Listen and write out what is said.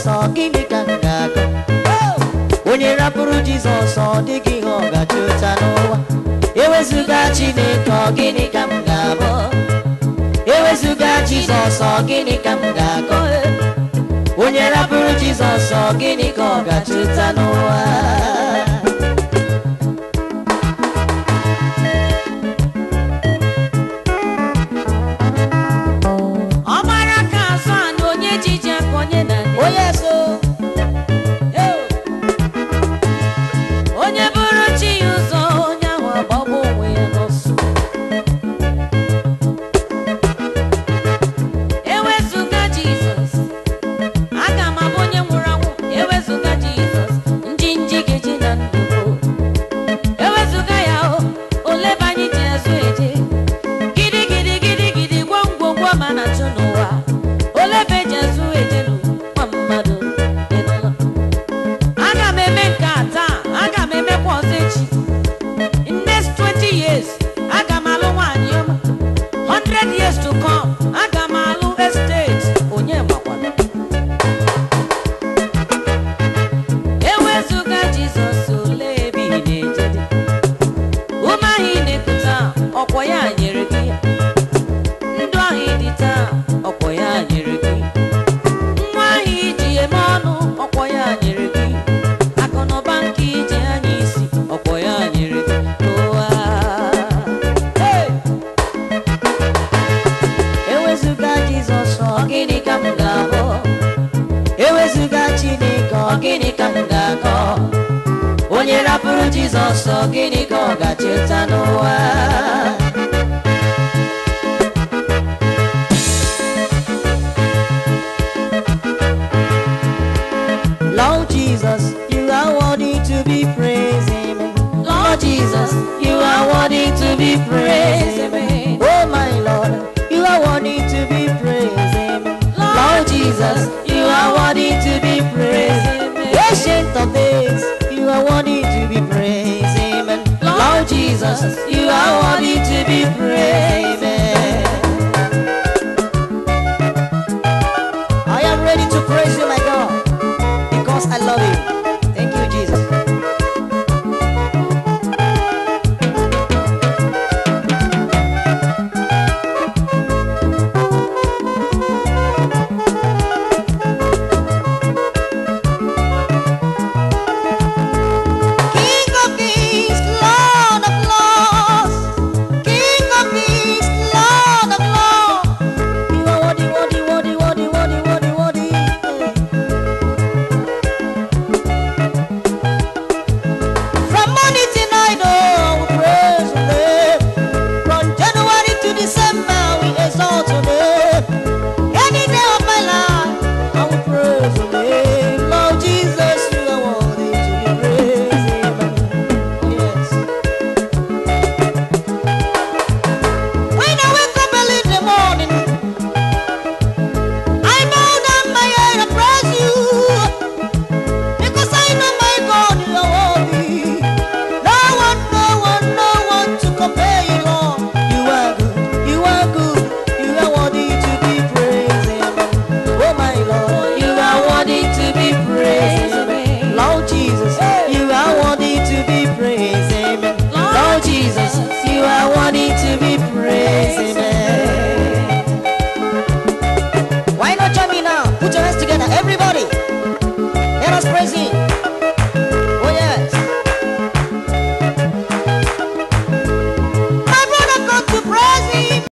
Jizọs, ọ gịnị ka m ga-akọ? Onye rapụrụ Jizọs, ọ dịghị ihe ọ ga-achọta n'ụwa. Ewezuga Chineke, ọ gịnị ka m ga-abụ? Ewezuga Jizọs, ọ gịnị ka m ga-akọ? Onye rapụrụ Jizọs, ọ gịnị ka ọ ga-achọta n'ụwa? Ọgbara ka azụ a na onye jiji aka onye na Onye so onye bụrụ chi ya ụzọ, onye ahụ agbagbu onwe ya n'ọsọ. Ewezuga Jizọs, aga m abụ onye nwụrụ anwụ. Ewezuga Jizọs, njinji ga-eji na ndụ m. Ewezuga ya, o olebe anyị ji azụ eje? Gidi gidi gidi gidi gwongwongwo ma na-achụ n'ụwa, olebe ji azụ eje n'ụwa mmadụ dị n'ụlọ. Aga m eme nke a taa, aga m emekwa ọzọ echi. In next 20 years, aga m alụ nwaanyị ọma. 100 years to come, aga m alụ estate. Onye makwara? Ewezuga Jizọs, ole ebe ị na-eje dị? Ume ahụ ị na-ekute, ọkwọ ya nyere gị ya. Ndụ ahụ ị dị taa, ọkwọ ya nyere gị. Nwa ahụ iji eme ọnụ, ọkwọ ya nyere gị. Akụ na ụba nke iji anya isi, ọkwọ ya nyere gị n'ụwa. Hey! Ewezuga Jizọs, ọ gịnị ka m ga-abụ? Ewezuga Chineke, ọ gịnị ka m ga-akọ? Onye rapụrụ Jizọs, ọ gịnị ka ọ ga-cheta n'ụwa? Lord Jesus, you are worthy to be praised, amen. Lord Jesus, you are worthy to be praised, amen. Oh my Lord, you are worthy to be praised, amen. Lord Jesus, you are worthy to be praised, amen. Ancient of days, you are worthy to be praised, amen. Lord Jesus, you are worthy to be praised.